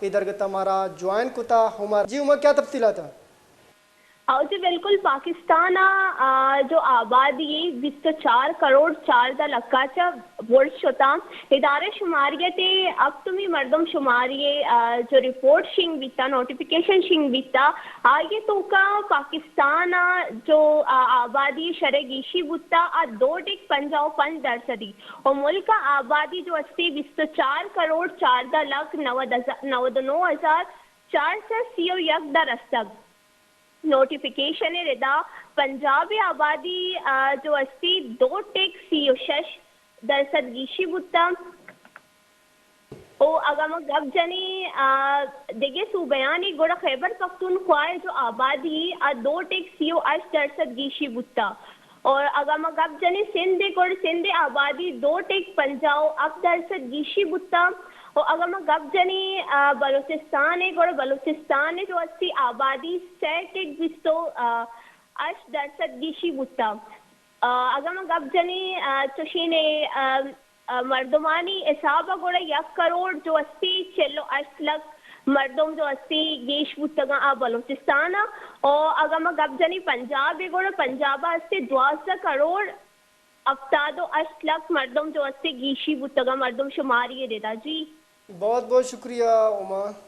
اے درگت ءَ مارا جوائن کتا۔ ہما، جی ہما، کیا تفصیلات ہیں؟ او جی، بالکل۔ پاکستان ءَ، آ، جو آبادی ہے، بیست و چار کروڑ چاردہ لکھ ءَ چہ برز شتا۔ ادارہ شماریت ءِ ہپتمی مردم شماری ءِ، آ، جو رپورٹ شنگ بیتا، نوٹیفکیشن شنگ بیتا، آئی ءِ توکا پاکستان ءَ جو، آ، آبادی شرح گیشی بوتا، آ دو ٹک پنجاہ و پنچ درصدی۔ و ملک ءِ آبادی جو استی بیست و چار کروڑ چاردہ لکھ نود ہزار، نود و نو ہزار چار سد سی و یک در استگ۔ نوٹیفکیشن ءِ ردا پنجاب ءِ آبادی، آ، جو استی دو ٹک سی و شش درصد گیشی بوتا۔ او اگاں ما گپ جنیں، آ، دگہ صوبیانی، گڑا خیبر پختونخوا ءِ جو آبادی آ دو ٹک سی و ہشت درصد گیشی بوتا۔ اور اگاں ما گپ جنیں سندھ ءِ، گڑا سندھ ءِ آبادی دو ٹک پنجاہ و ہفت درصد گیشی بوتا۔ و اگاں ما گپ جنیں، آ، بلوچستان ءِ، گڑا بلوچستان ءِ جو استی آبادی سئے ٹک بیست و ہشت درصد گیشی بوتا۔ آ، اگاں ما گپ جنیں، آ، چوشیں، آ، آ، مردمانی حساب ءَ، گڑا یک کروڑ جو استی چل و ہشت لکھ مردم جو استی گیش بوتگاں آ بلوچستان ءَ۔ او اگاں ما گپ جنیں پنجاب ءِ، گڑا پنجاب ءَ استی دوازدہ کروڑ ہفتاد و ہشت لکھ مردم جو استی گیشی بوتگاں مردم شماری ءِ ردا۔ جی۔ بہت بہت شکریہ ہما۔